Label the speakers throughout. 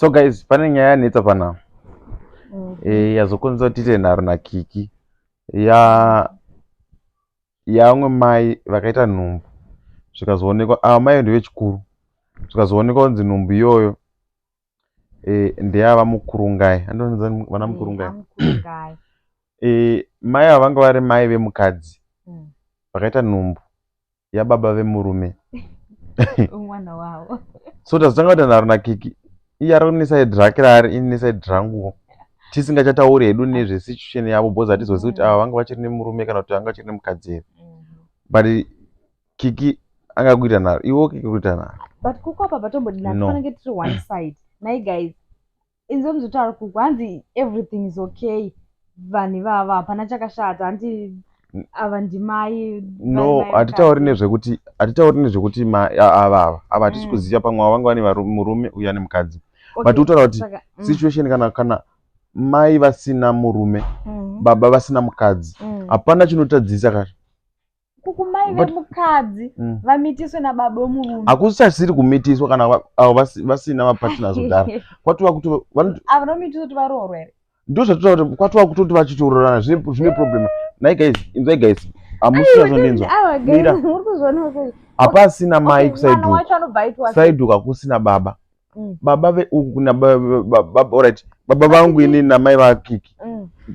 Speaker 1: So guys, pane nyaya yanetsa panapa yazokonzera kuti tiite nharo naKiki ya yavamwe mai vakaita nhumbu, zvikazoonekwa ava mai ndevechikuru, zvikazoonekwa kunzi nhumbu iyoyo ndeyava mukurungai, andonzi vana mukurungai.
Speaker 2: Amukurungai.
Speaker 1: Mai ava vanga vari mai vemukadzi vakaita nhumbu yababa vemurume.
Speaker 2: Umwana wavo.
Speaker 1: So tazotanga kuita nharo naKiki, iye ari neside rake raari, ini neside ranguwo, tisingachatauri hedu nezvesituation yavo because hatizozivi kuti ava vanga vachiri nemurume kana kuti vanga vachiri nemukadzi here. But Kiki anga kuita nharo, iwo Kiki kuita nharo.
Speaker 2: But kuku apa patombodina
Speaker 1: No.
Speaker 2: tifanenge tiri one side. Nai guys, inzwe muzotaura kuku hanzi everything is okay. Vanhu ivava hapana chakashata, hanti ava ndimai.
Speaker 1: No,
Speaker 2: vari mai
Speaker 1: hatitauri
Speaker 2: mukadzi.
Speaker 1: Nezvekuti ava hatisi kuziva, pamwe ava vanga vane murume uye ane mukadzi.
Speaker 2: Okay,
Speaker 1: But kutaura kuti
Speaker 2: saka,
Speaker 1: situation kana mai vasina murume, baba vasina mukadzi, hapana chinotadzisa kana.
Speaker 2: Kuku, mai vemukadzi vamitiswe nababa vemurume.
Speaker 1: Hakusisasiri kumitiswa kana avo vasina mapartners kudhara. Kwatova kuti
Speaker 2: Ava nomitiswa kuti varoorwe here?
Speaker 1: Ndo zvatotaura kuti kwatova kutoti vachitoroorana zvine problem. Nai guys, inzwai guys, hamusi kunyatsoninzwa.
Speaker 2: Aiwa guys,
Speaker 1: Mira.
Speaker 2: muri kuzviona sei?
Speaker 1: Hapasina mai
Speaker 2: Okay, mwana
Speaker 1: kuside uku.
Speaker 2: wacho anobva aitwa sei?
Speaker 1: Side uku hakusina baba. Baba ve uku kuna alright, baba vangu inini namai vaKiki.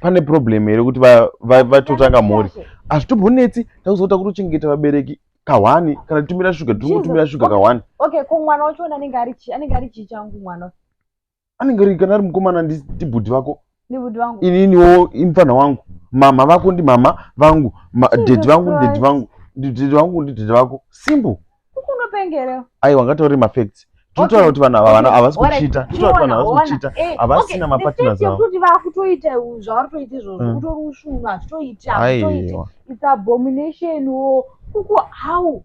Speaker 1: Pane problem here kuti vatotanga mhuri? Hazvitombonetsi, takuzota kutochengeta vabereki kahwani, kana titumira shuga, tiringotumira shuga kahwani.
Speaker 2: Okay, ko mwana wacho anenge ari chii? Anenge ari chii changu mwana?
Speaker 1: Anenge ari, kana ari mukomana, ndibhudhi vako.
Speaker 2: Ndibhudhi vangu.
Speaker 1: Ininiwo imufana wangu. Mama vako ndimama vangu,
Speaker 2: Jesus
Speaker 1: dhedhi vangu ndidhedhi
Speaker 2: Christ.
Speaker 1: vangu, dhedhi vangu ndidhedhi vako. Simple.
Speaker 2: Kuku unopengerewo.
Speaker 1: Aiwa, ngatauri mafacts. Tinotaura kuti vanhu ava havasi kuchita. Tinotaura kuti vanhu havasi kuchita, havasina mapartners avo.
Speaker 2: Kuti vakutoita zvavari kutoita izvozvo, kutori usvunu, hazvitoiti, hazvitoiti.
Speaker 1: Aiwa.
Speaker 2: It's abomination wo. Kuku, how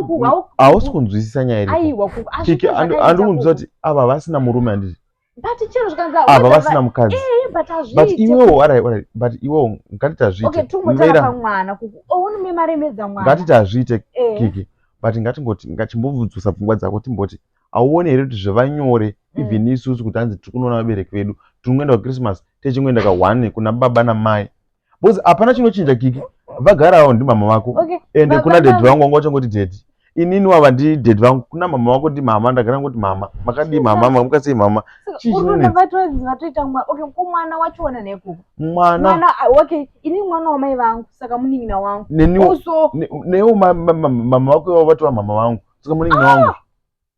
Speaker 2: kuku, how?
Speaker 1: Hausi kunzwisisa nyaya iripo.
Speaker 2: Aiwa kuku,
Speaker 1: Kiki,
Speaker 2: hazvito zvakaita
Speaker 1: andi kunzwa
Speaker 2: kuku.
Speaker 1: kuti ava vasina murume, handiti?
Speaker 2: But chero zvikanzi
Speaker 1: Ava vasina mukadzi.
Speaker 2: Eh, but
Speaker 1: But
Speaker 2: hazviiti.
Speaker 1: iwewo, alright, but iwewo ngatiti hazviite.
Speaker 2: Okay, tumbotaura pamwana kuku. Ouni maremedza mwana.
Speaker 1: Ngatiti hazviite, Kiki, but ngatingoti ngachimbobvudzusa pfungwa dzako, timboti hauoni here kuti zvavanyore even isusu kuti hanzi tiri kunoona vabereki vedu, tiri kungoenda kuChristmas, techingoenda ka1 kuna baba namai, because hapana chinochinja. Kiki, vagarawo ndimama vako. Ende kuna dhedhi vangu wanga uchangoti dhedhi, inini wava ndidhedhi vangu, kuna mama vako ndi mama, ndagara ngoti mama makadii, mama makasei, mama. Chii
Speaker 2: Urikuona
Speaker 1: chinonetsa?
Speaker 2: vatonzi vatoita mwana. Okay, ko mwana wachiona nekuku?
Speaker 1: Mwana
Speaker 2: Mwana, ah, okay, ini mwana wamai vangu, saka munin'ina wangu.
Speaker 1: Neniwo.
Speaker 2: Also
Speaker 1: Newo mama vako ivo vatova mama vangu, saka munin'ina wangu,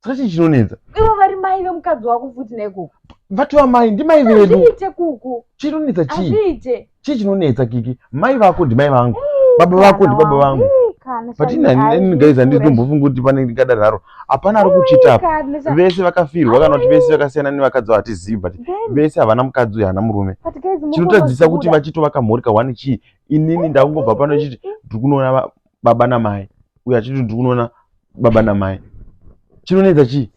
Speaker 1: saka chii chinonetsa?
Speaker 2: Ivo vari mai vemukadzi wako futi nekuku.
Speaker 1: Vatova mai, ndimai vedu.
Speaker 2: Hazviite kuku.
Speaker 1: Chinonetsa chii?
Speaker 2: Hazviite.
Speaker 1: Chii chinonetsa, Kiki? Mai vako ndimai vangu, baba vako ndibaba vangu. But ini guys, handizombofungi kuti pane ndingadaro. Hapana ari kuchita apa. Vese vakafirwa kana kuti vese vakasiyana nevakadzi vavo hatizivi, but vese havana mukadzi uye haana murume. Chinotadzisa kuti vachitovaka mhuri kahwani chii? Inini ndakungobva pano chiti ndiri kunoona baba namai, uye achiti ndiri kunoona baba namai. Chinonetsa chii?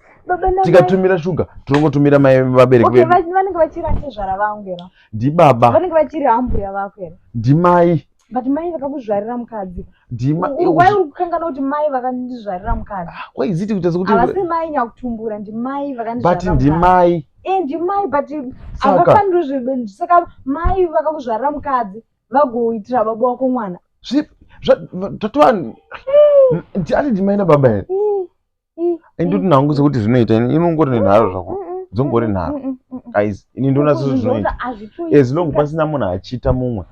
Speaker 1: Tikatumira shuga, tinongotumira mai vabereki
Speaker 2: Okay,
Speaker 1: vedu.
Speaker 2: Vanenge vachiri atezvara vangu here?
Speaker 1: Ndibaba.
Speaker 2: Vanenge vachiri ambuya vako here?
Speaker 1: Ndimai.
Speaker 2: But mai vakakuzvarira mukadzi.
Speaker 1: Ndima.
Speaker 2: Wai uri kukangana kuti mai vakandizvarira mukadzi?
Speaker 1: Waiziti kuita sekuti
Speaker 2: Havasi mai nyakutumbura, ndimai
Speaker 1: but
Speaker 2: vakandizvarira mukadzi.
Speaker 1: Ndimai.
Speaker 2: Eh, ndimai, but
Speaker 1: Saka
Speaker 2: havafaniri saka mai vakakuzvarira mukadzi vagoitira baba wako mwana?
Speaker 1: Tatova ati ndimai nababa here? Indoti nangu sekuti zvinoita, inongori nenharo zvako, dzongori nharo. Guys, ini ndoona sezvo zvinoita as long pasina munhu achiita mumwe,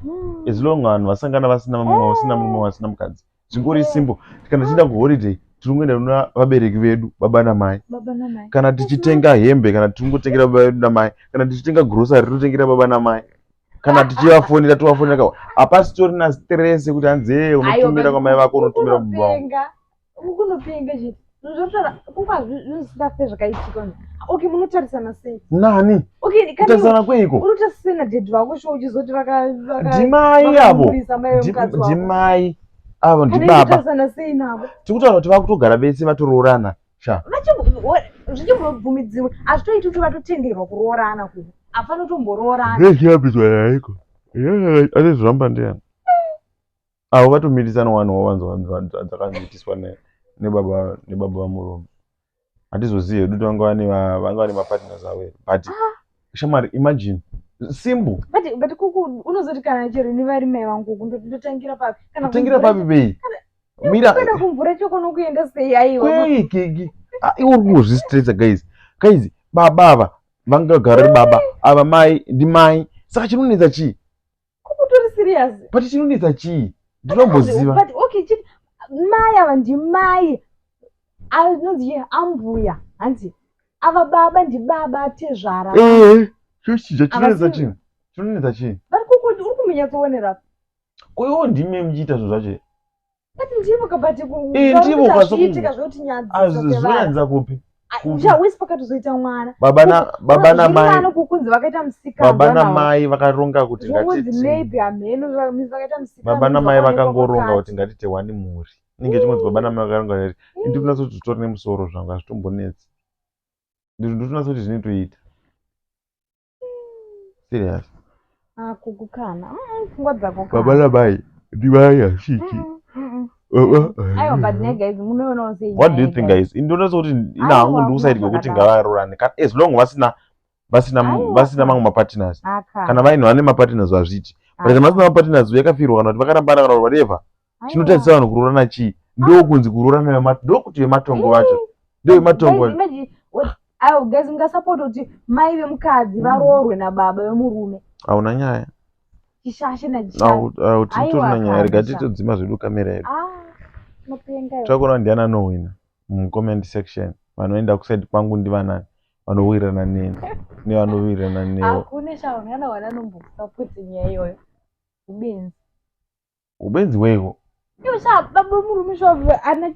Speaker 1: as long vanhu vasangana vasina mumwe, vasina murume, vasina mukadzi, zvingori simple. Kana tichienda kuholiday, tinongoenda kuna vabereki vedu, baba namai.
Speaker 2: Baba namai.
Speaker 1: Kana tichitenga hembe, kana tingotengera baba vedu namai, kana tichitenga grocery, totengera baba namai, kana tichivafonera, tovafonera ka. Hapasi torina stress yekuti hanzi, "Hey, unotumira kwamai vako, unotumira kubaba vangu."
Speaker 2: Kunopenga, kunopenga chete zvotaura kuka zvisingafe zvakaitika. Okay, munotarisana sei?
Speaker 1: Nani?
Speaker 2: Okay, kana
Speaker 1: Kutarisana kweiko?
Speaker 2: Unotarisana sei nadhedhi vako sho uchizoti
Speaker 1: Ndimai avo.
Speaker 2: vakamurisa mai vemukadzi wako?
Speaker 1: Ndimai avo.
Speaker 2: Kana
Speaker 1: Ndibaba.
Speaker 2: inotarisana sei navo?
Speaker 1: Tikutaura kuti vakutogara vese, vatoroorana sha.
Speaker 2: Zvichimbobvumidziwe, hazvitoiti kuti vatotenderwa kuroorana kuko, hafani kutomboroorana.
Speaker 1: Ndezviyabviswa yaiko ane zviramba ndiyani? Avo vatomitisana, wani wavanzwa dzakamitiswa nebaba vamurume. Hatizozivi hedu kuti vanga vane vanga vane mapartners avo here, but shamwari, imagine, simple.
Speaker 2: But kuku unozoti kana chero ini vari mai vangu kuku, ndotangira papi? Kana
Speaker 1: Kutangira
Speaker 2: kumvura
Speaker 1: papi pei? Mira.
Speaker 2: Kuenda kumvura chokono kuenda sei? Aiwa.
Speaker 1: Kwei kiki? Ah, iwe uri kuzvistressa guys. Guys, baba ava vangagara ri baba, ava mai ndimai. Saka chinonetsa chii?
Speaker 2: Kuku tori serious.
Speaker 1: But chinonetsa chii? Ndinomboziva.
Speaker 2: But okay, chiti mai ava ndimai anonzi ambuya, hanzi ava baba ndibaba atezvara.
Speaker 1: Eh, chochija chinonetsa
Speaker 2: Havasi-
Speaker 1: chii? Chinonetsa chii?
Speaker 2: But kuku uri kumbonyatsoonera.
Speaker 1: Ko iwo ndimi muchiita zvinhu zvacho?
Speaker 2: But ndivo kabati.
Speaker 1: Eh, ndivo
Speaker 2: Zviitika zvotinyadzisa sevanhu.
Speaker 1: Zvinonyadzisa kupi? Kupi?
Speaker 2: Chawisi pakatozoita mwana.
Speaker 1: Baba namai
Speaker 2: Kukunzi vakaita musikanzwa.
Speaker 1: Baba namai vakaronga kuti
Speaker 2: Zvongonzi
Speaker 1: ngatiti
Speaker 2: maybe hameno vakaita musikanzwa.
Speaker 1: Baba namai vakangoronga
Speaker 2: pakati.
Speaker 1: kuti ngatite one mhuri. Inenge chingonzi baba namai vakaronga kuti ndiri kuti zvitori nemusoro zvangu, hazvitombonetsi. Ndiri kuti zvinotoita. Serious.
Speaker 2: Ah, kuku kana pfungwa dzako kana.
Speaker 1: Baba namai ndimai hazviti.
Speaker 2: Aiwa, but ne guys, munoionawo sei?
Speaker 1: What do you
Speaker 2: Nyaya
Speaker 1: think,
Speaker 2: iyi?
Speaker 1: guys? Indonatsa kuti ina hangu
Speaker 2: Aiwa,
Speaker 1: ndiri kuside
Speaker 2: hakuna
Speaker 1: kwekuti
Speaker 2: zvakadaro.
Speaker 1: ngavaroorane as long vasina
Speaker 2: Aiwa.
Speaker 1: vasina mamwe mapartners.
Speaker 2: Aka.
Speaker 1: Kana vaine vane mapartners hazviti, but kana vasina mapartners, yakafirwa kana kuti vakarambana kana kuti whatever,
Speaker 2: Aiwa.
Speaker 1: chinotadzisa vanhu kuroorana chii? Ndokunzi kuroorana ndokuti vematongo vacho, ndovematongo
Speaker 2: Guys, imagine aiwa guys, mungasapota kuti mai vemukadzi varoorwe nababa vemurume?
Speaker 1: Hauna nyaya.
Speaker 2: Chishashe nachishashe.
Speaker 1: Titorina
Speaker 2: Aiwa,
Speaker 1: nyaya, rega
Speaker 2: kana.
Speaker 1: titodzima zvedu kamera yedu.
Speaker 2: Ah, unopenga iwe.
Speaker 1: Takuona ndiani anohwina mucomment section. Vanoenda kuside kwangu ndivanani? Vanowirirana neni nevanowirirana newo.
Speaker 2: Hakuna shaunana wananombokusapoti nyaya iyoyo, ubenzi.
Speaker 1: Ubenzi hweiko?
Speaker 2: Iwe sha, baba vemurume sha ana.